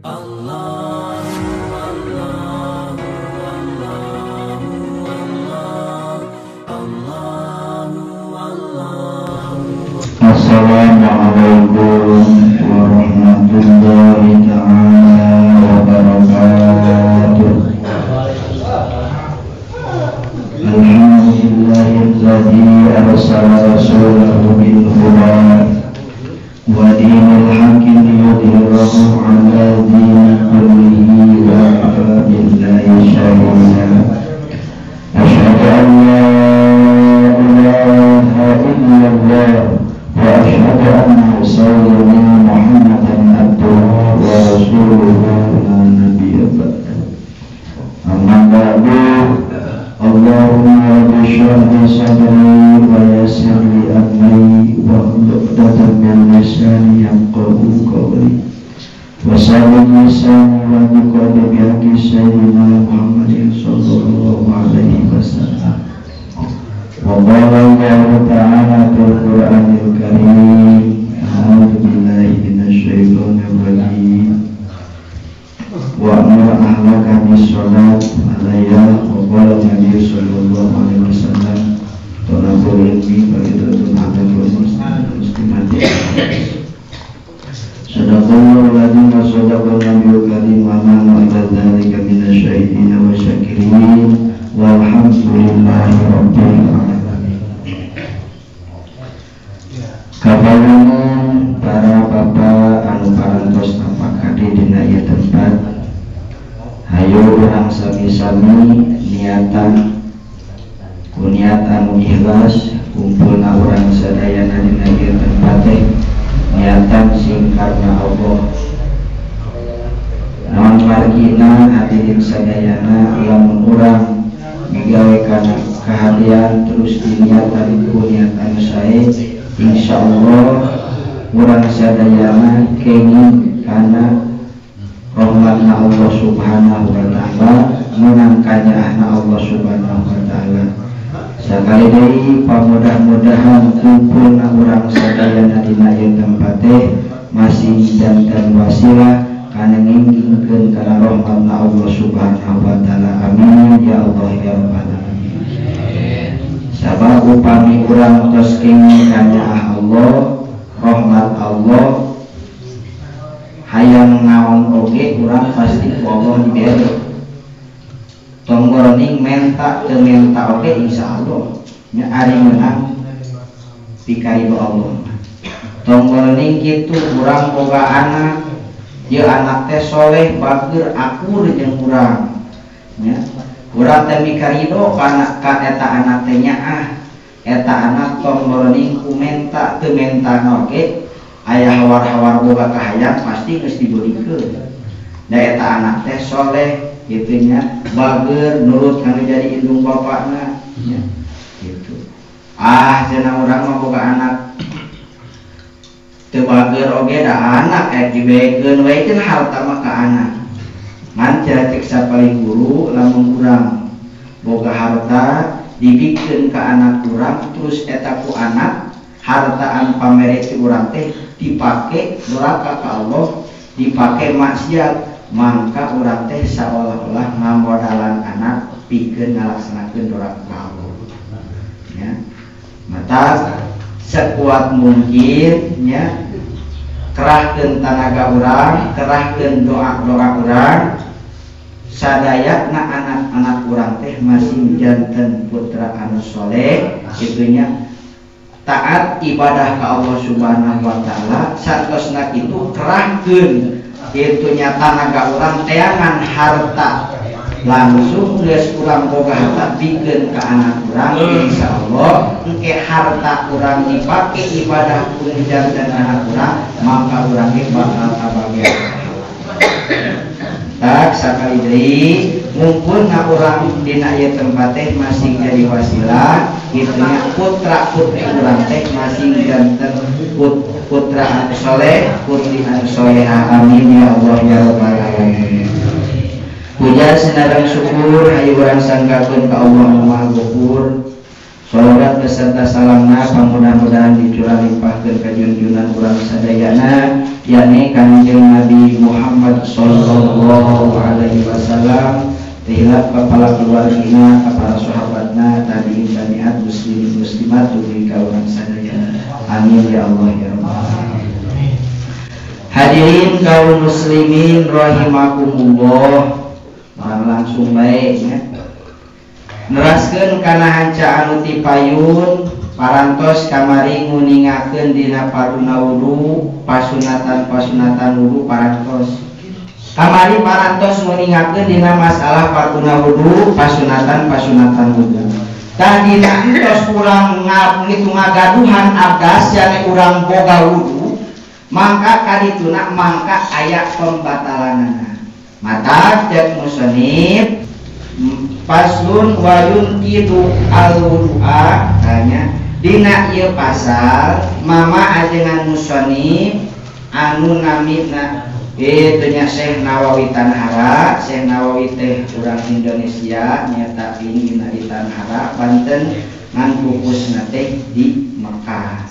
Assalamualaikum warahmatullahi ta'ala wabarakatuh. Alhamdulillahilladzi arsala rasulahu bil huda wa dinil haqqi liyudhhirahu 'ala dini kullihi wa kafa billahi shahida. Asyhadu an la ilaha illallah wa asyhadu anna sayyidina Muhammadan abduhu wa rasuluhu la nabiyya ba'da. Amma ba'du. Allahumma rabbi shrah li sadri wa yassir li amri wahlul 'uqdatam min lisani yafqahu qawli. Wa sallim lisani wa biqawli bi haqqi sayyidina Muhammadin sallallahu alaihi wasallam. Wa qala Allahu ta'ala fil Qur'anil Karim, a'udzu billahi minasy syaithanir rajim. Wa'mur ahlaka bis-shalat alayya wa qala Nabi sallallahu alaihi wasallam talabul ilmi fariidatun 'alal muslimati. Sadaqallahu al-azim wa sadaqa an-nabiyul karim wa nahnu 'ala dzalika minasy syahidin wa syakirin. Walhamdulillahi rabbil alamin. Kabayangan para bapak anu parantos tampak hadir dina ieu tempat, hayu urang sami-sami niatan ku niat anu ikhlas kumpulna urang sadayana dina ieu tempat teh niatan sing karna Allah. Naon margina hadirin sadayana lamun urang migawe kana kahadian terus diniatan ku niat anu sae, insyaallah urang sadayana kenging kana rahmatna Allah Subhanahu wa ta'ala, menang kanyaahna Allah Subhanahu wa ta'ala. Sakali deui pamudah-mudahan kumpulna urang sadayana dina ieu tempat teh masih janten wasilah kana ngingkingkeun kana rahmatna Allah Subhanahu wa ta'ala. Amin ya Allah ya rabbal alamin. Sabab upami urang tos kenging kanyaah Allah, rahmat Allah, hayang naon oge urang pasti ku Allah dibere. Tong goroning menta teu menta oge insyaallah nya ari meunang pikarido Allah. Tong goroning kitu urang boga anak, ieu anak teh soleh bager akur jeung urang nya. Urang teh mikarido kana ka eta anak teh nyaah, eta anak tong goroning ku menta teu menta oge aya hawar-hawar boga kahayang pasti geus dibeuikeun. Da eta anak teh soleh kitu nya, bager nurut kana jadi indung bapakna nya kitu. Ah cenah urang mah boga anak teu bager oge da anak aya dibekeun we cenah harta mah ka anak. Ngan cenah cek sapaling guru lamun urang boga harta dibikeun ka anak urang terus eta ku anak hartaan pamere ti urang teh dipake doraka ka Allah, dipake maksiat, mangka urang teh saolah-olah ngamodalan anak pikeun ngalaksanakeun doraka ka Allah nya. Mata sekuat mungkin nya kerahkeun tanaga urang, kerahkeun doa-doa urang sadayana anak-anak urang teh masih janten putra anu soleh kitu nya, taat ibadah ka Allah Subhanahu wa ta'ala. Satosna kitu kerahkeun kitu nya tanaga urang teangan harta langsung geus urang boga harta bikeun ka anak urang, insyaallah engke harta urang dipake ibadah ku janten anak urang maka urang ge bakal kabagian pahala. Tak sakali deui mumpun na urang dina ieu tempat teh masih jadi wasilah kitu nya, putra putri urang teh masih janten putra anu soleh, putri anu solehah. Amin ya Allah ya rabbal alamin. Puja sinareng syukur hayu urang sanggakeun ka Allah nu Maha Ghafur. Sholawat beserta salamna pamudah-mudahan dicurah limpahkeun ka junjunan urang sadayana yakni Kanjeng Nabi Muhammad. Muhammad sallallahu alaihi wasallam tehilap kepala keluargina para sahabatna tabi'in tabi'at muslimin muslimat dugi ka urang sadaya. Amin ya Allah ya rabbal alamin. Hadirin kaum muslimin rahimakumullah, langsung bae nya. Neraskeun kana hanca anu ti payun parantos kamari nguningakeun dina paruna wudu pasunatan-pasunatan wudu parantos. Kamari parantos nguningakeun dina masalah paruna wudu pasunatan-pasunatan wudu. Tadina entos urang ngitu ngagaduhan abdas jane urang boga wudu, mangka kadituna mangka aya pembatalanana. Mata cek musonib paslun wayun kidu al wudu'a tanya dina ieu pasal mama ajengan musonib anu namina itu nya Syekh Nawawi Tanhara. Syekh Nawawi teh urang Indonesia nyata dina di Tanhara Banten ngan pupusna teh di Mekah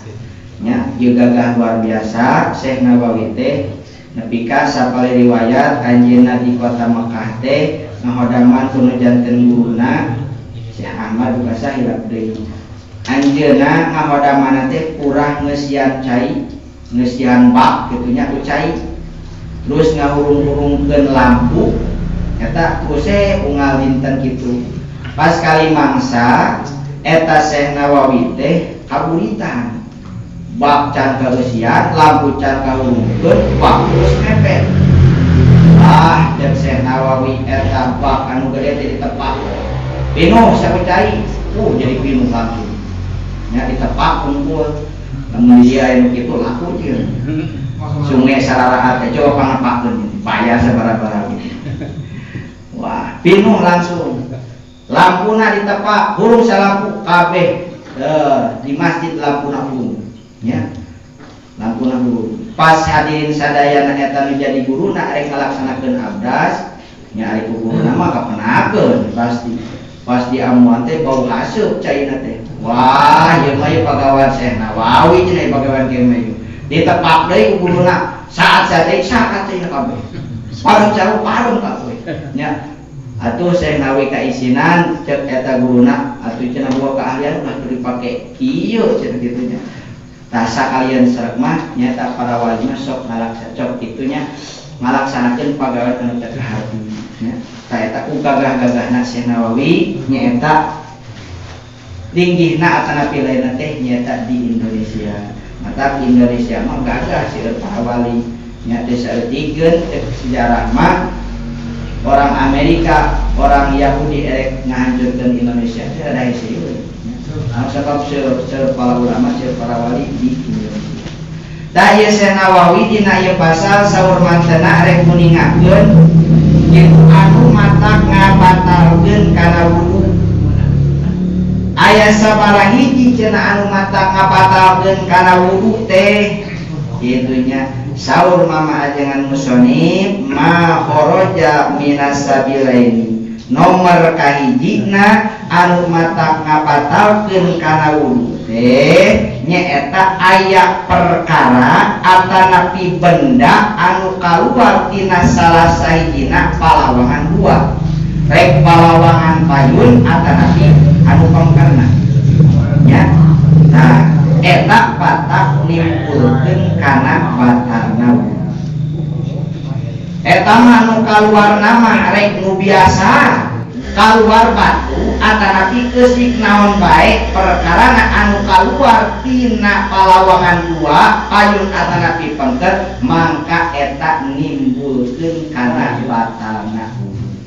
nya ieu gagah luar biasa. Syekh Nawawi teh nepi ka sapali riwayat anjeunna di kota Mekah teh ngahodaman kuno janten guruna Syekh Ahmad Ukasah hilap deui. Anjeunna ngahodamanna teh kurang ngeusian cai, ngeusian bak kitu nya ku cai. Terus ngahurung-hurungkeun lampu eta terus unggal dinten kitu. Pas kali mangsa eta Syekh Nawawi teh kaburitan. Bak can kaeusian, lampu can kahurungkeun, bak terus mepet. Ah, dan Syekh Nawawi eta bak anu gede teh ditepak. Pinuh saku cai, jadi pinuh langsung. Nya ditepak kumpul. Lamun dia anu kitu laku jeung. Sungai sararaat teh coba pangepakeun bayar sabaraha-baraha gitu. Wah, pinuh langsung. Lampuna ditepak, hurung salampu kabeh. Di masjid lampuna hurung. Nya. Lampuna hurung. Pas hadirin sadayana eta nu jadi guruna arek ngalaksanakeun abdas, nya ari ku guruna mah kapenakeun pasti. Pas di amuan teh bau haseup caina teh. Wah, ieu mah ieu pagawean Syekh Nawawi cenah pagawean kieu mah ieu. Ditepak deui ku guruna, saat saat saat caina kabeh. Parum caru parum kabeh. Nya. Atuh Syekh Nawawi kaisinan cek eta guruna, atuh cenah boga keahlian ulah kudu dipake kieu cenah kitu nya. Rasa kalian serek mah nyata para wali mah sok ngalaksa cok itunya ngalaksanakeun pagawean anu teu kahati nya. Ta eta ku gagah-gagahna Syekh Nawawi nyaeta linggihna atanapi lainna teh nyaeta di Indonesia. Mata Indonesia mah gagah seueur para wali nya teh saeutikeun teh sejarah mah orang Amerika, orang Yahudi erek ngahancurkeun Indonesia teh ada sieun. Anu sabab seueur para ulama, seueur para wali di Indonesia. Tah ieu Syekh Nawawi dina ieu pasal saur mantena rek nguningakeun kitu anu matak ngabatalkeun kana wudu. Aya sabaraha hiji cenah anu matak ngabatalkeun kana wudu teh kitu nya. Saur mama ajengan musonib ma kharaja minas sabilaini. Nomor kahijina anu matak ngabatalkeun kana wudu teh nyaeta aya perkara atanapi benda anu kaluar tina salah sahijina palawangan dua, rek palawangan payun atanapi anu pangkerna nya. Nah eta batak nimbulkeun kana batalna wudu. Eta mah anu kaluarna mah rek nu biasa kaluar batu atanapi keusik naon bae perkarana anu kaluar tina palawangan dua payun atanapi pengker mangka eta nimbulkeun kana batalna wudu.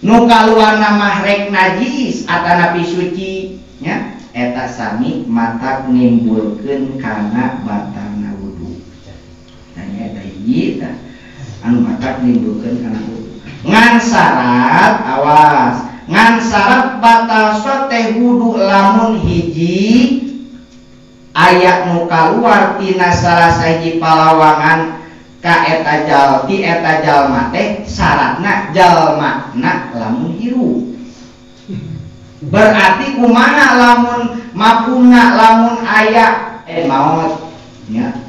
Nu kaluarna mah rek najis atanapi suci nya eta sami matak nimbulkeun kana batalna wudu. Nah nya eta hiji tah anu matak nimbulkeun kana wudu. Ngan syarat awas, ngan syarat batal teh wudu lamun hiji aya nu kaluar tina salah sahiji palawangan ka eta jal ti eta jalma teh syaratna jalmana lamun hirup. Berarti kumaha lamun mafhumna lamun aya maot nya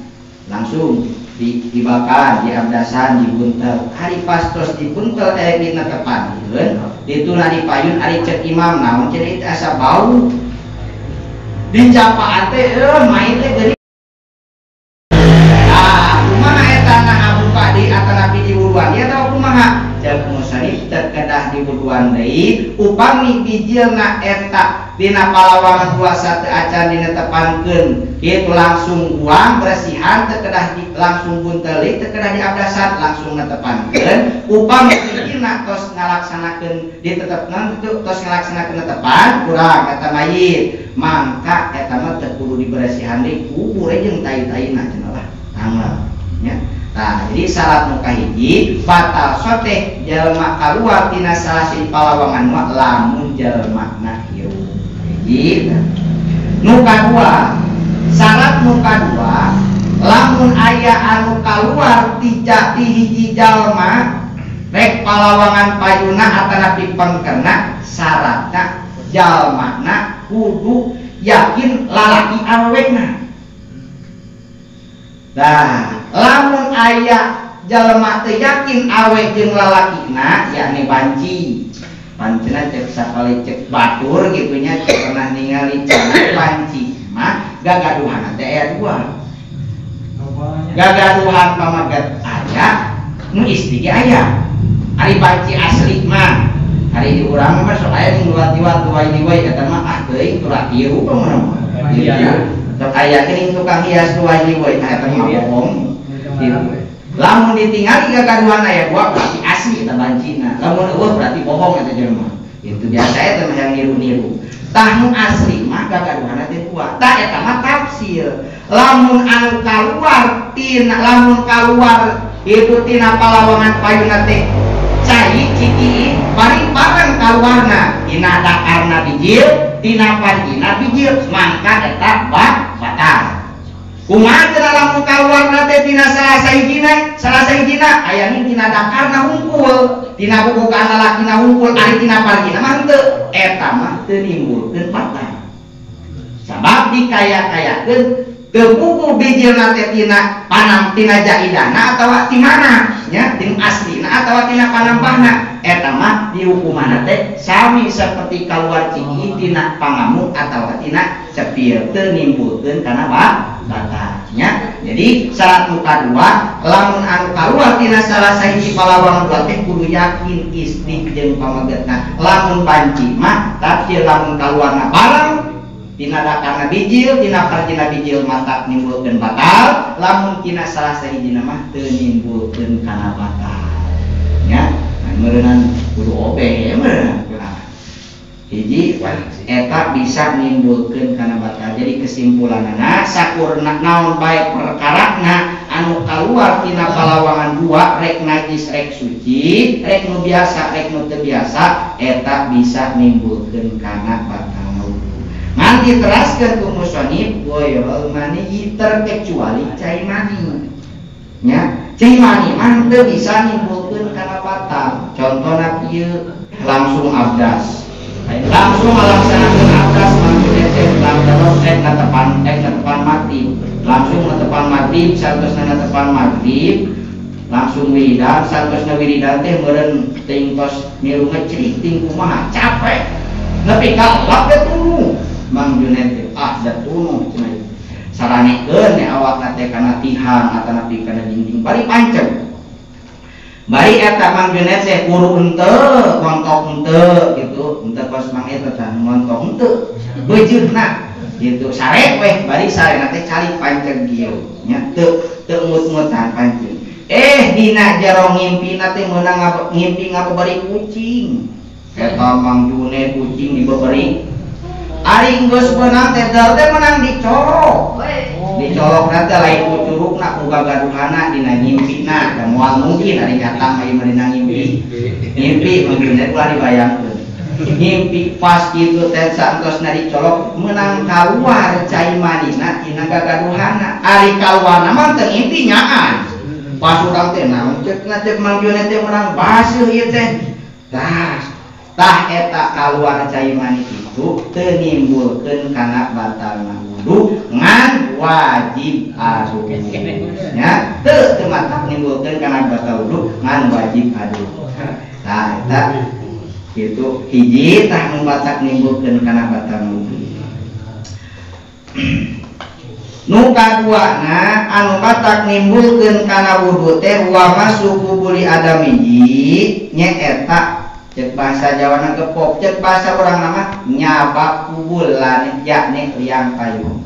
langsung Dibakan, diabdasan, dibuntel. Ari pastos dibuntel erek dina tepankeun, dituna dipayun ari cek imam naon cenah teh asa bau. Dicapaan teh main teh geuning. Ah, kumaha eta na abuka di atanapi diwuduan ieu atawa kumaha? Cek musannif teu kedah diwuduan deui, upami bijilna eta dina palawangan puasa teu acan dina tepankeun, kitu langsung buang bersihan teu kedah langsung bunteli teu kedah diabdasan langsung netepankeun. Upami bijilna tos ngalaksanakeun ditetepna kitu tos ngalaksanakeun netepan kurang eta mayit, mangka eta mah teu kudu diberesihan deui, kubur jeung tai-taina cenah lah tanggal nya. Nah, jadi syarat nu kahiji batal soteh jalma kaluar tina salah siji palawangan mah lamun jalmana hirup. Hiji. Nu kadua, syarat nu kadua lamun aya anu kaluar ti hiji jalma rek palawangan payuna atanapi pengkerna, syaratna jalmana kudu yakin lalaki awewena. Nah, lamun aya jalma teu yakin awe jeung lalakina yakni banci. Pancena cek sapali cek batur gitu nya cek pernah ningali cenah banci mah gagaduhan teh aya dua. Gagaduhan pamaget aya, nu istri ge aya. Ari banci asli mah ari di urang mah sok aya nu liwat-liwat tuai-liwai eta mah ah teuing turah tiru pamana mah. Sok aya geuning tukang hias tuai-liwai tah eta mah bohong. Gitu. Lamun ditingali gagaduhan aya dua berarti asli eta bancina. Lamun eueuh berarti bohong eta jelema. Itu biasa eta mah yang niru-niru. Tah nu asli mah gagaduhanna teh dua. Tah eta mah tafsir. Lamun anu kaluar tina lamun kaluar itu tina palawangan payuna teh cai ciki bari bareng kaluarna tina dakarna bijil tina parjina bijil mangka eta batal. Kumaha cenah lamun kaluarna teh tina salah sahijina aya ning tina dakarna hungkul tina bobogaan lalakina hungkul ari tina parjina mah henteu eta mah teu nimbulkeun batal. Sabab dikaya-kayakeun teu puguh bijilna teh tina panam tina jaidana atawa ti mana nya tina aslina atawa tina panambahna eta mah dihukumanna teh sami seperti kaluar ciki tina pangamuk atawa tina cepil teu nimbulkeun kana batalnya. Jadi syarat nu kadua lamun anu kaluar tina salah sahiji palawangan dua teh kudu yakin istri jeung pamagetna. Lamun banci mah tafsir lamun kaluarna bareng tina dakarna bijil tina parjina bijil mata nimbulkeun batal, lamun tina salah sahijina mah teu nimbulkeun kana batal nya. Nah, meureunnan kudu obeh meureunnan hiji eta bisa nimbulkeun kana batal. Jadi kesimpulanana sakurna naon bae perkarana anu kaluar tina palawangan dua rek najis rek suci rek nu biasa rek nu teu biasa eta bisa nimbulkeun kana batal. Ngan diteraskeun ku musannif goyol mani terkecuali cai mani nya. Cai mani mah teu bisa nimbulkeun kana batal. Contohna kieu langsung abdas langsung melaksanakan abdas maksudnya teh langsung netepan maghrib langsung netepan maghrib santosna netepan maghrib langsung wiridan santosna wiridan teh meureun teuing tos milu ngecrik ting kumaha capek nepi ka lap teh tunu Mang Junet teh ah da tunu cenah saranekeun nya awakna teh kana tihang atanapi kana dinding bari panceg bari eta Mang Junet teh kuru henteu montok henteu gitu henteu kos Mang eta tah montok henteu beujeuna gitu sare weh bari sarena teh calik panceg kieu nya teu teu ngut-ngutan panceg dina jero ngimpina teh meunang ngimpi ngabeberi kucing eta Mang Junet kucing dibeberi ari geus meunang teh teh meunang dicolok dicolok teh lain ku curugna ku gagaduhana dina ngimpina da moal mungkin ari nyata mah ieu dina ngimpi ngimpi Mang Junet ulah dibayangkeun ngimpi pas kitu teh saentosna dicolok meunang kaluar cai manina tina gagaduhana ari kaluarna mah teu ngimpi nyaan pas urang teh naon ceuk cek Mang Junet teh meunang baseuh ieu teh tah tah eta kaluar cai mani itu teu nimbulkeun kana batalna wudu ngan wajib adus nya teu teu matak nimbulkeun kana batal wudu ngan wajib adus. Tah eta kitu hiji tah nu matak nimbulkeun kana batal wudu. Nu kaduana anu matak nimbulkeun kana wudu teh wa masuku buli adamihi nyaeta cek bahasa Jawa na gepok cek bahasa urang nama nyabak kubulan yakni liang payung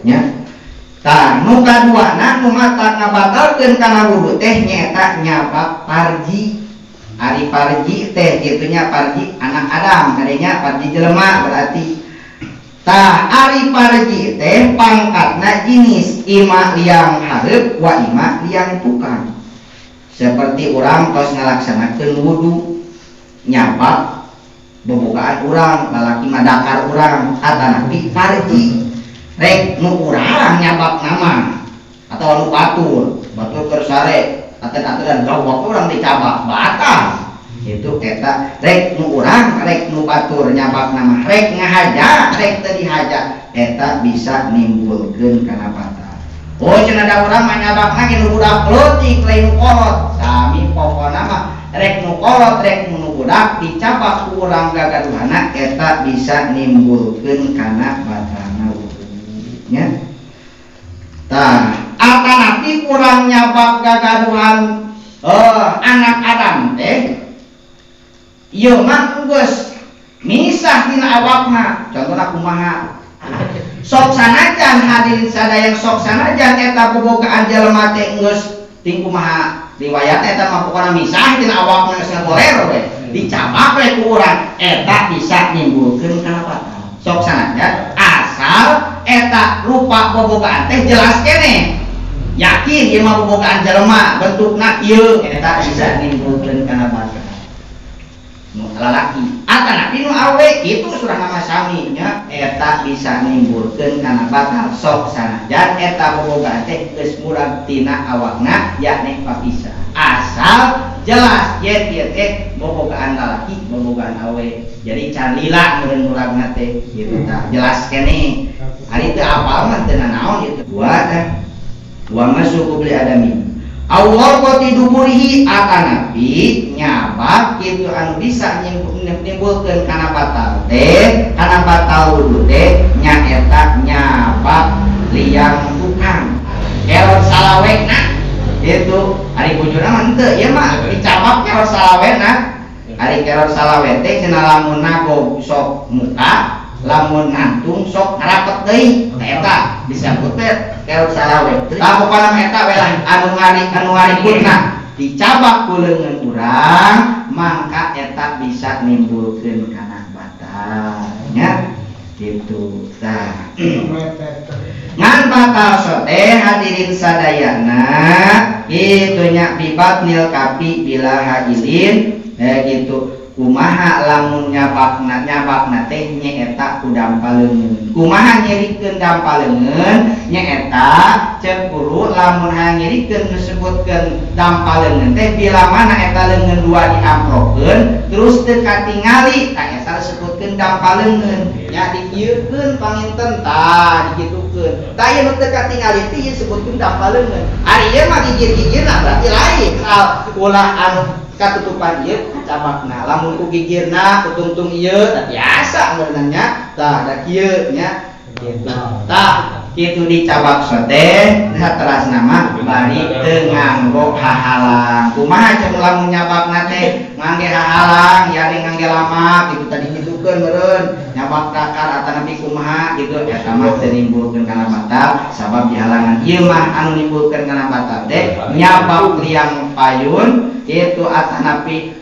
nya. Tah nu kaduana nu matak ngabatalkeun kana wudu teh nyaeta nyabak parji. Ari parji teh kitu nya parji anak Adam adanya parji jelema berarti. Tah ari parji teh pangkatna jenis ima liang hareup wa ima liang tukang. Seperti urang tos ngalaksanakeun wudu nyabak bobogaan urang lalaki mah dakar urang atanapi parji rek nu urang nyabak nama atau nu batur batur keur sare aten-atenan gawak urang dicabak batal itu eta rek nu urang rek nu batur nyabak nama rek ngahaja rek teu dihaja eta bisa nimbulkeun kana batal. Oh cenah da urang mah nyabakna ge nu budak leutik lain nu kolot sami pokona mah rek nu kolot rek nu budak dicabak ku urang gagaduhana eta bisa nimbulkeun kana batalna wudu nya. Tah atanapi urang nyabak gagaduhan anak Adam teh ieu mah geus misah tina awakna. Contohna kumaha? Sok sanajan hadirin sadaya sok sanajan eta bobogaan jelema teh geus ting kumaha riwayat eta mah pokona misah tina awakna geus ngagoler we dicabak we ku urang eta bisa nimbulkeun kana batal. Sok sanajan asal eta rupa bobogaan teh jelas keneh yakin ieu mah bobogaan jelema bentukna ieu eta bisa nimbulkeun kana batal. Nu lalaki atanapi nu awe kitu surah nama sami nya eta bisa nimbulkeun kana batal sok sanajan eta bobogaan teh geus murag tina awakna yakni papisah asal jelas ye ieu teh bobogaan lalaki bobogaan awe jadi can lila meureun muragna teh kitu tah jelas keneh ari teu apal mah teu nanaon ieu dua teh wa masuku beli adami Allah qati duburihi atanapi nyabak kitu anu bisa nimbulkeun kana batal teh kana batal wudu teh nyaeta nyabak liang tukang kerot salawena kitu ari bujurna mah henteu ieu mah dicabak kerot salawena ari kerot salawe teh cenah lamun nagog sok muka lamun ngantung sok ngarapet deui eta disebut teh kerot salawe. Tah pokona mah eta we lah anu ngarikutna dicabak ku leungeun urang mangka eta bisa nimbulkeun kana batal nya kitu tah. Ngan batal sote hadirin sadayana kitu nya bibatnil kapi bila hailin gitu kumaha lamun nyabakna nyabakna teh nyaeta ku dampa leungeun kumaha nyerikeun dampa leungeun nyaeta ceuk guru lamun hayang nyerikeun disebutkeun dampa leungeun teh bila mana eta leungeun dua diamprokeun terus teu katingali tah eta disebutkeun dampa leungeun nya dikieukeun panginten tah dikitukeun tah ieu nu teu katingali teh ieu disebutkeun dampa leungeun ari ieu mah gigir-gigirna berarti lain ulah anu katutupan ieu kacabakna lamun ku gigirna ku tungtung ieu tah biasa meureun nya tah da kieu nya kitu tah kitu dicabak sote saterasna mah bari teu nganggo hahalang kumaha cenah lamun nyabakna teh ngangge hahalang yani ngangge lama kitu tadi kitukeun meureun nyabak dakar atanapi kumaha kitu eta mah teu nimbulkeun kana batal sabab dihalangan ieu mah anu nimbulkeun kana batal teh nyabak liang payun itu atanapi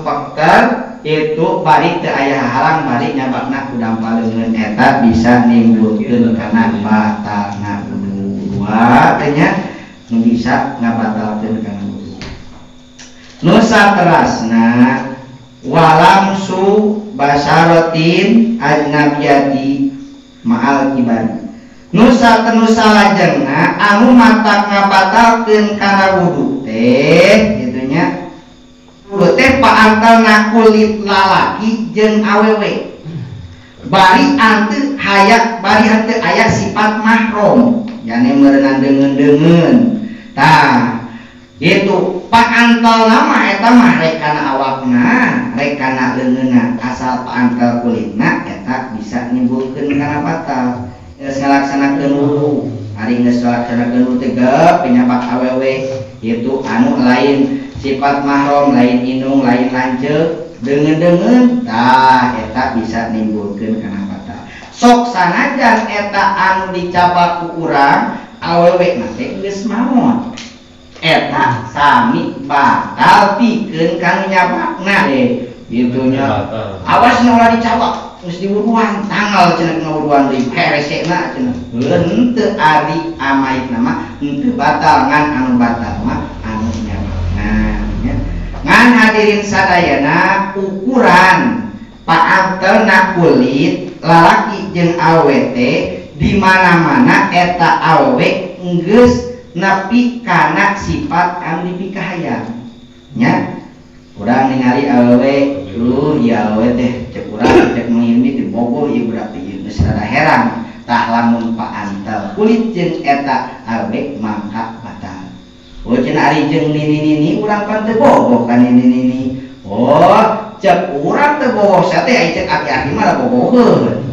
peker itu bari teu aya halang bari nyabakna ku dampa leungeun eta bisa nimbulkeun kana batalna wudu dua teh nya nu bisa ngabatalkeun kana wudu. Nu saterasna walamsu basaratin ajnabiyati ma'al kibari nusa tenusa lajengna anu matak ngabatalkeun kana wudu teh kitu nya wudu teh paantelna kulit lalaki jeung awewe bari henteu bari henteu aya sifat mahram. jane meureunang deungeun-deungeun tah itu paantel nama eta mah rek kana awakna rek kana leungeunna asal paantel kulitna eta bisa nimbulkeun kana batal geus ngalaksanakeun wudu ari geus ngalaksanakeun wudu teh geup penyabak awewe itu anu lain sifat mahram lain inung lain lanceuk deungeun-deungeun tah eta bisa nimbulkeun kana batal sok sanajan eta anu dicabak ku urang awewe na teh geus maot eta sami batal pikeun kanu nyabakna gitu nya awas nu ulah dicabak geus diwuruan tanggal cenah ngawuruan deui heresena cenah henteu ari amaitna mah henteu batal ngan anu batal mah anu nyabakna nya ngan hadirin sadayana ukuran paantelna kulit lalaki jeung awewe teh di mana-mana eta awewe geus nepi kana sifat anu dipikahayang nya urang ningali awewe ieu awewe teh cek urang cek mengilmi di bogoh ieu berarti ieu geus rada herang tah lamun paantel kulit jeung eta awewe mangka batal oh cenah ari jeung nini-nini urang pan teu bogoh ka nini-nini oh cek urang teu bogoh sate ai cek aki-aki mah bogoheun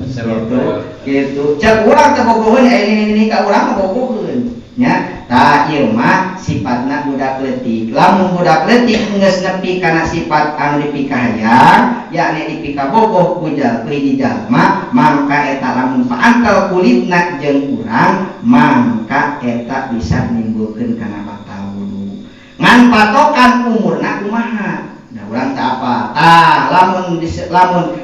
gitu cek urang teu bogoheun ai nini-nini ka urang mah bogoheun nya tah ieu mah sifatna budak leutik lamun budak leutik geus nepi kana sifat anu dipikahayang yakni dipikabogoh ku hiji jalma mangka eta lamun paantel kulitna jeung urang mangka eta bisa nimbulkeun kana batal wudu ngan patokan umurna kumaha da urang teu apal tah lamun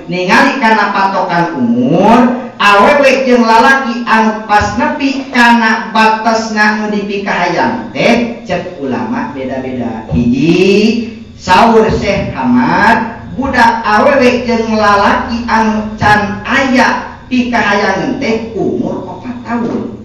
ningali kana patokan umur awewe jeung lalaki anu pas nepi kana batasna nu dipikahayang teh cek ulama beda-beda hiji saur Syekh Hamad budak awewe jeung lalaki anu can aya pikahayangeun teh umur 4 tahun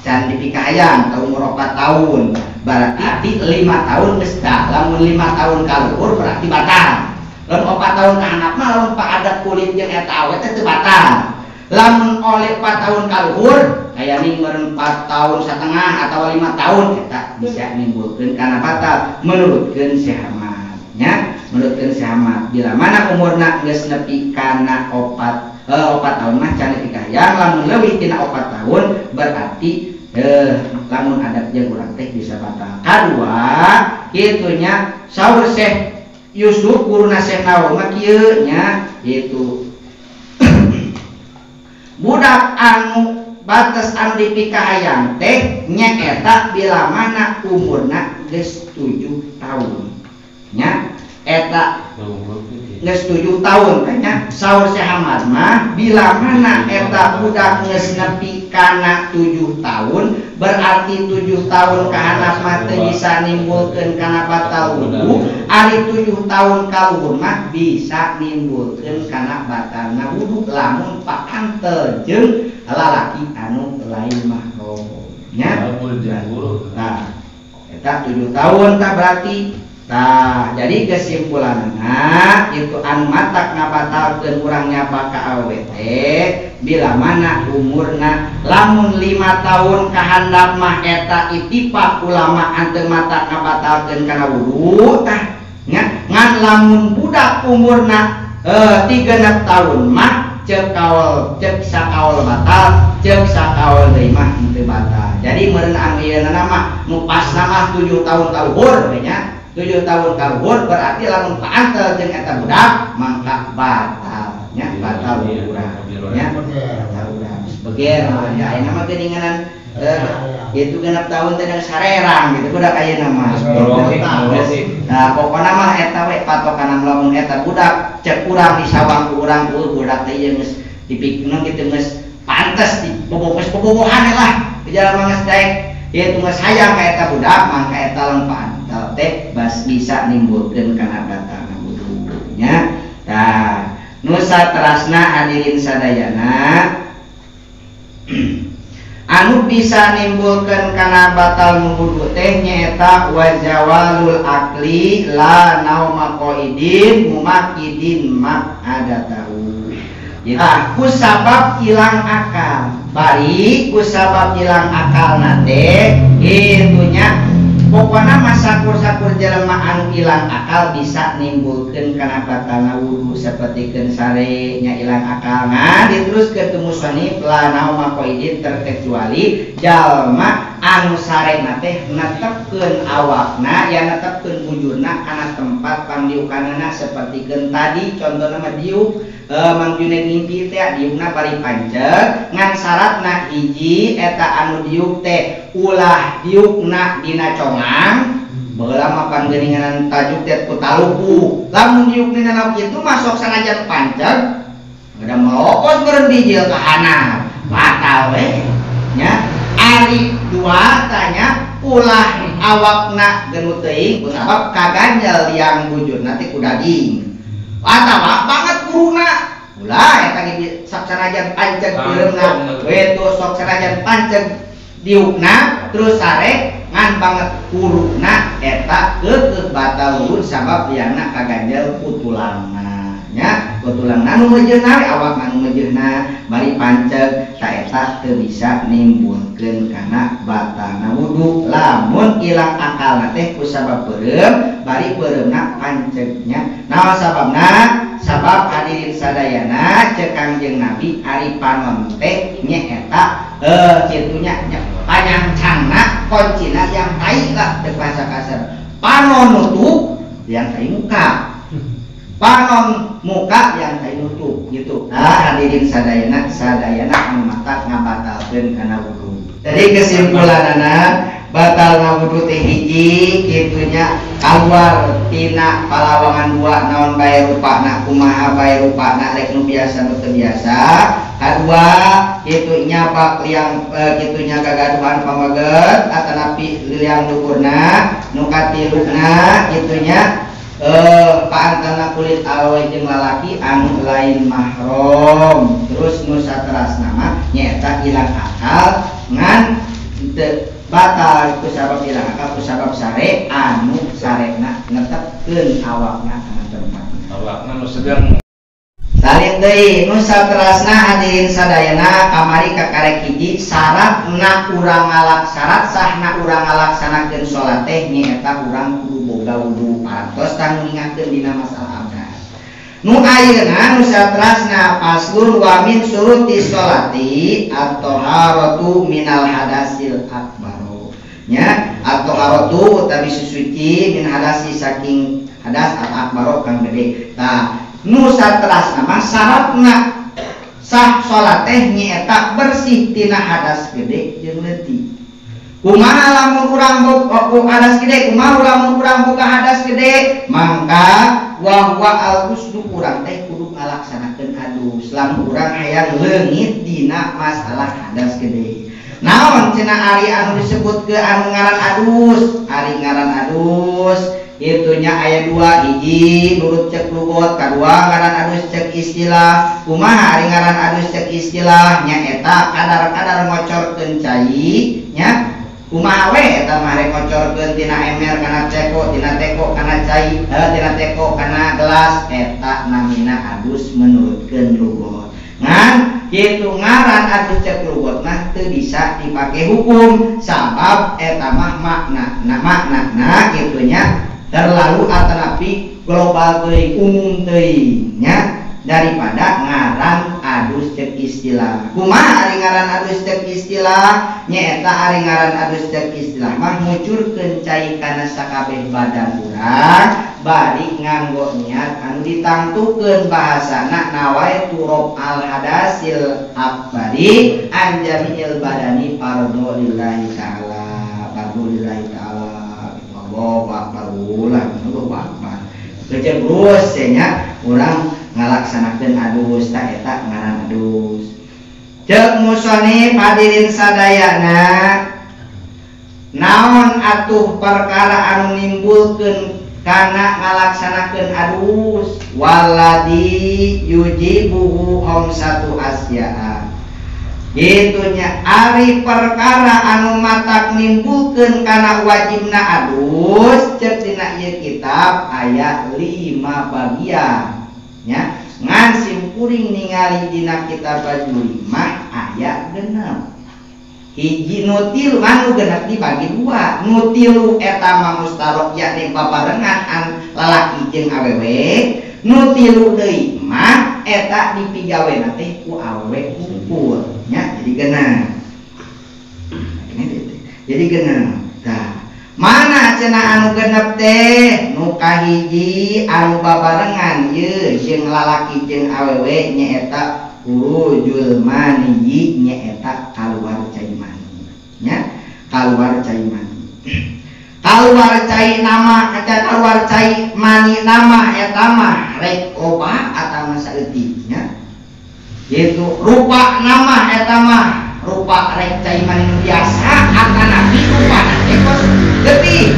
can dipikahayang ka umur 4 tahun berarti 5 tahun geus dah lamun 5 tahun kaluhur berarti batal lamun 4 tahun ka handap mah lamun paadat kulit jeung eta awewe teh teu batal lamun oleh 4 tahun kaluhur aya ning meureun 4 tahun setengah atau 5 tahun eta bisa nimbulkeun kana batal menurutkeun Syekh Hamad nya menurutkeun Syekh Hamad bila mana umurna geus nepi kana 4 tahun mah can dipikahayang lamun leuwih tina 4 tahun berarti lamun adat jeung urang teh bisa batal kadua kitu nya saur Syekh Yusuf guruna Syekh Nawawi mah kieu nya kitu budak anu batas anu dipikahayang teh nyaeta bila mana umurna geus 7 tahun nya eta geus 7 tahun nya saur Syekh Hamad mah bila mana eta budak geus nepi kana 7 tahun berarti 7 tahun ka handap mah teu bisa nimbulkeun kana batal wudu ari 7 tahun ka luhur mah bisa nimbulkeun kana batalna wudu lamun paantel jeung lalaki anu lain mahram nya nah eta 7 tahun tah berarti nah jadi kesimpulanna itu anu matak ngabatalkeun urang nyabak ka awewe teh bila mana umurna lamun 5 tahun ka handap mah eta ittifaq ulama anteu matak ngabatalkeun kana wudu tah nya ngan lamun budak umurna 3 tahun mah cek kaol cek sakaol batal cek sakaol deui mah henteu batal jadi meureun anu ieuna mah nu pasna mah 7 tahun kaluhur we nya 7 tahun kaluhur berarti lamun paantel jeung eta budak mangka batal nya batal urang nya batal urang geus beger ya ayeuna mah geuninganan itu 6 tahun teh sarerang gitu budak ayeuna mah nah pokona mah eta we patokan lamun eta budak cek urang disawang ku urang budak teh ieu geus dipikeun kitu geus pantes diboboh-bobohan lah di jalan mah geus daek ieu geus hayang ka eta budak mangka eta lamun paantel teh bas bisa nimbulkeun kana batalna wudu nya tah nusa terasna hadirin sadayana anu bisa nimbulkeun kana batal wudu teh nyaeta wazawalul akli la nauma qaidin mumakidin maqadatahu. Nah, ku sabab ilang akal. Bari ku sabab ilang akal nate itunya pokona masakur-sakur jelema anu ilang akal bisa nimbulkeun kana batalna wudu sapertikeun sare nya ilang akal. Nah, diteruskeun ku musannif la nauma qaidin terkecuali jalma anu sarena teh netepkeun awakna ya netepkeun bujurna kana tempat pangdiukanana sapertikeun tadi contohna mah diuk Mang Junaid ngimpi teh diukna bari panceg ngan syaratna hiji eta anu diuk teh ulah diukna dina congang baheula mah pangeuninganan tajuk teh ku taluku lamun diuk dina lauk kitu masuk sanajan panceg da melokos meureun bijil ka handap batal we nya. Ari dua tanya ulah awakna geunut teuing kusabab kaganjel liang bujurna teh ku daging atawa banget kuruna ulah eta ge sok sanajan panceg peureumna we tuh sok sanajan panceg diukna terus sare ngan banget kuruna eta keukeuh batal wudu sabab liangna kaganjel ku tulangna nya ku tulangna nu meujeuhna we awakna nu meujeuhna bari panceg ta eta teu bisa nimbulkeun kana batalna wudu lamun ilang akalna teh ku sabab peureum bari peureumna pancegnya. Naon sababna? Sabab hadirin sadayana ceuk Kangjeng Nabi ari panon teh nyaeta kitu nya panyangcangna kuncina yang tai lah teu bahasa kasar. Panon nutup yang tai muka. Panon muka yang tai nutup gitu. Nah, hadirin sadayana sadayana anu mata ngabatalkeun kana wudu. Jadi kesimpulanana batal wudu teh hiji kitunya keluar tina palawangan dua naon bae rupana kumaha bae rupana rek nu biasa nu teu biasa. Kadua kitu nyabak liang kitunya gagaduhan pamaget atanapi liang luhurna nu katiluna kitunya paantana kulit awewe jeung lalaki anu lain mahram. Terus nu saterasna mah nyaeta ilang akal ngan teu batal ku sabab ilang akal ku sabab sare anu sarena netepkeun awakna kana tempatna. Awakna nu sedang salin deui nu saterasna hadirin sadayana kamari kakarek hiji syaratna urang ngalak syarat sahna urang ngalaksanakeun salat teh nyaeta urang kudu boga wudu parantos tanguningakeun dina masalah abdas. Nu ayeuna nu saterasna faslun wa min syuruti sholati at-taharatu minal hadasil akbar nya at-taharatu utawi susuci min hadasi saking hadas al-akbar kang gede. Tah nu saterasna mah syaratna sah salat teh nyaeta bersih tina hadas gede jeung leutik. Kumaha lamun urang boga hadas gede, kumaha lamun urang boga hadas gede, mangka wa huwa al-ghuslu urang teh kudu ngalaksanakeun adus lamun urang hayang leungit dina masalah hadas gede. Naon cenah ari anu disebut ke anu ngaran adus? Ari ngaran adus itunya aya dua hiji nurut cek lugot, kadua ngaran adus cek istilah. Kumaha ari ngaran adus cek istilah nyaeta kadar-kadar ngocorkeun cai nya. Kumaha we eta mah rek ngocorkeun tina ember kana teko, tina teko kana cai, tina teko kana gelas eta namina adus menurutkeun lugot. Ngan kitu ngaran adus cek lugot mah teu bisa dipake hukum sabab eta mah makna na maknana kitunya terlalu atanapi global teuing umum teuing nya daripada ngaran adus cek istilah. Kumaha ari ngaran adus cek istilah? Nyaeta ari ngaran adus cek istilah mah ngucurkeun cai kana sakabeh badan urang bari nganggo niat anu ditangtukeun bahasana nawaitu al hadasil akbari an jami'il badani fardhu lillahi ta'ala. Fardhu lillahi ta'ala. Allahu akbar ulah Allahu akbar. Kecebrus nya urang ngalaksanakeun adus ta eta ngaran adus. Ceuk musonif hadirin sadayana naon atuh perkara anu nimbulkeun kana ngalaksanakeun adus waladi yujibuhu khamsatu asya'a. Itunya ari perkara anu matak nimbulkeun kana wajibna adus ceuk dina ieu kitab aya 5 bagian. nya ngan sim kuring ningali dina kitab Bajuri mah aya genep hiji nu tilu anu genep dibagi dua nu tilu eta mah mustarok yakni babarengan an lalaki jeung awewe nu tilu deui mah eta dipigawena teh ku awewe hungkul nya jadi genep jadi genep tah mana cenah anu genep teh nu kahiji anu babarengan ye jeung lalaki jeung awewe nyaeta urujul maniyi nyaeta kaluar cai mani nya kaluar cai mani kaluar cai nama kaca kaluar cai mani nama eta mah rek loba atawa saeutik nya yaitu rupa nama eta mah rupa rek cai mani nu biasa atanapi rupana teh kos getih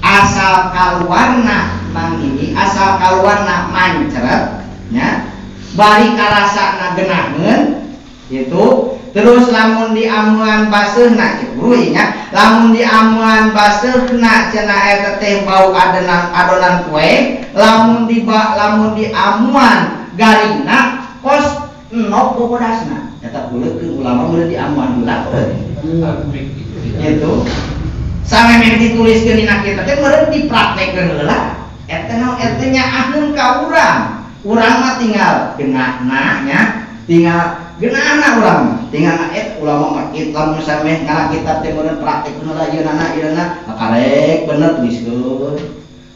asal kaluarna mang ini asal kaluarna mancret nya bari karasana genaheun gitu terus lamun diamuan baseuhna cek guru nya lamun diamuan baseuhna cenah eta teh bau adonan adonan kue lamun di lamun diamuan garingna kos enok bogodasna eta uleukeun ulama meureun diamuan heula gitu samemeh dituliskeun dina kitab teh meureun dipraktekkeun heula eta naon eta nyaaheun ka urang. Urang mah tinggal genahna nya tinggal genahna urang tinggal et ulama mah lamun sameh ngala kitab teh meureun praktekkeun heula ieunana ieunana karek bener tuliskeun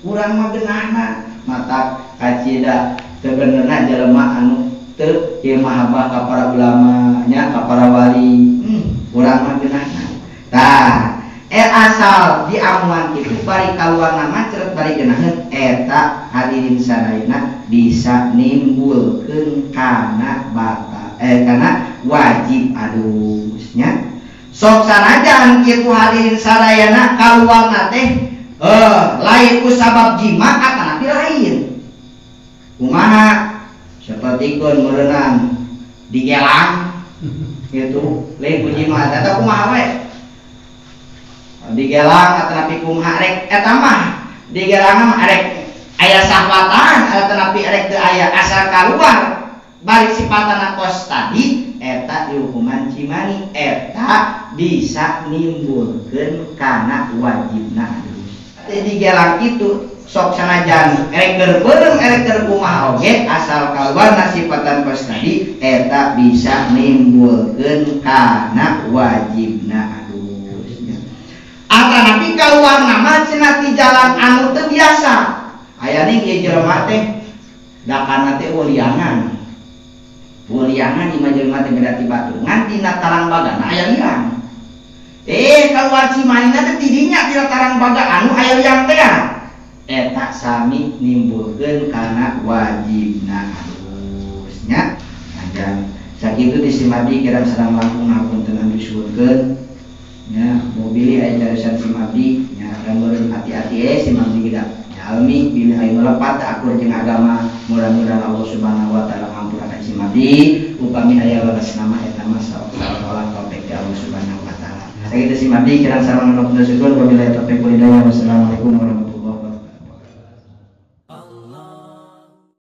urang mah genahna mata kacida teu benerna jelema anu teu ieu mahabbah ka para ulama nya ka para wali urang mah genahna tah asal diamuan kitu bari kaluarna mancret bari geunaheun eta hadirin sadayana bisa nimbulkeun kana batal kana wajib adusnya sok sanajan kitu hadirin sadayana kaluarna teh lain ku sabab jima atanapi lain kumaha sapertikeun meureunang digelang kitu lain ku jima eta kumaha we digelang atanapi kumaha rek eta mah digelang mah rek aya sahwatan atanapi rek teu aya asal kaluar bari sipatana kos tadi eta dihukuman cimani eta bisa nimbulkeun kana wajibna adus teh digelang kitu sok sanajan rek keur beureum rek keur kumaha oge asal kaluarna sipatan kos tadi eta bisa nimbulkeun kana wajibna atanapi kaluar nama cenah ti jalan anu teu biasa aya ning ieu jelema teh dakana teh uliangan uliangan ieu mah jelema teh beda ti batur ngan tina tarang bagana aya liang kaluar cimanina teh tidinya tina tarang baga anu aya liang teh eta sami nimbulkeun kana wajibna adusnya anjang sakitu disimadi kirang sareng langkung hapunten anu disuhunkeun nya mobil aya carisan si abdi nya meureun hati-hati si abdi geus jalmi bilih aya nu lepat akur jeung agama mudah-mudahan Allah Subhanahu wa taala ngampurakeun si abdi upami aya leres nama eta mah saolah taufik ti Allah Subhanahu wa taala. Sakitu si abdi kirang sareng nu syukur wabillahi taufiq wal hidayah. Wassalamualaikum warahmatullahi.